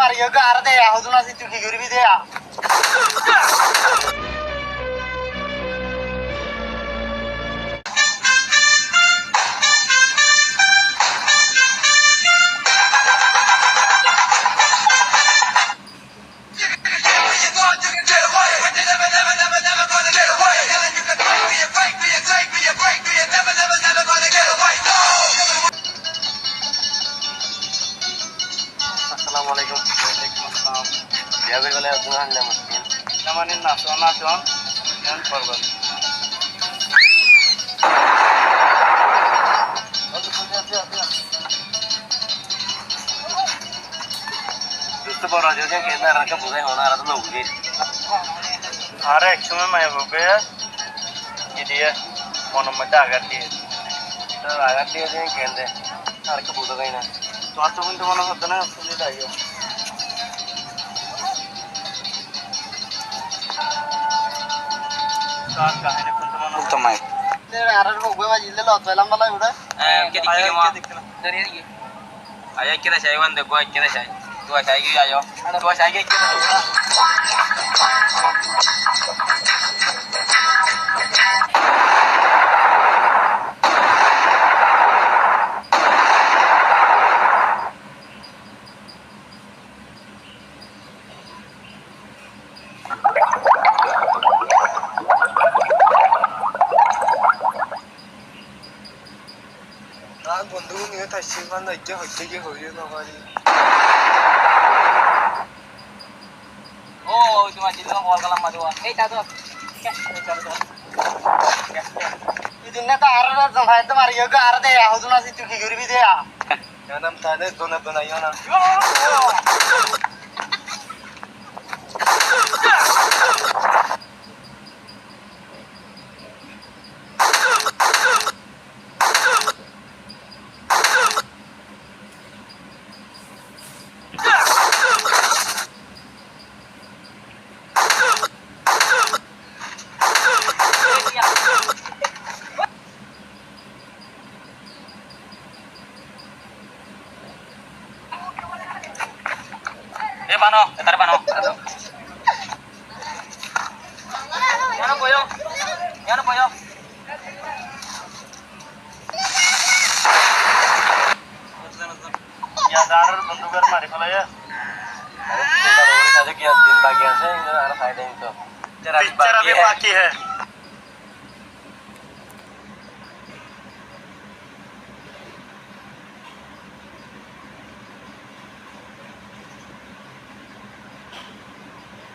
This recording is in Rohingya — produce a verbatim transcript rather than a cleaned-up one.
Ar yó gá ar de, hodún así tui ki goribi de. Assalamu alaikum. Waalaikum assalam. Biya gori bole asun han le muskin. Namani naso nason. Yan korban. Dosto, boro ajo ken kenda, añára ke buzai hona, añára to no buzir. Añára ek somoi maiya bou ke ki diye, monor moidde agat diye. Tar agat diye de kende, añára ke buzai na. Tuáñr to kintu mone hotte na, tumi zaiyo. Tuáñr kahini kintu mone hotte na. Añárar bou ke bajile lot pailam bala uda. Eh, ke dikte ma? Ayo, ekkene sai, wan dekho, ekkene sai. Tuwa sai ki ayo. Tuwa sai ki ekkene. Ar bondú niye thaiccí, mane, ekka hoitté giyé hoiyó no fari. Ó, oi, tuáñr dillo bol galam mazo. Ei, ta to. Ei, ta to. Idin na ta ar ar zon haite mari yoga ar de, hodún así tui ki goribi de. Yanam tane dona dona yona. E bano, e tare bano. Yano boyo. Yano boyo. Ya, dar bonduk ar mari félaiye. Aru tin ta logor saide ki din baki ase, aro sai de to. Picture abhi baki hai.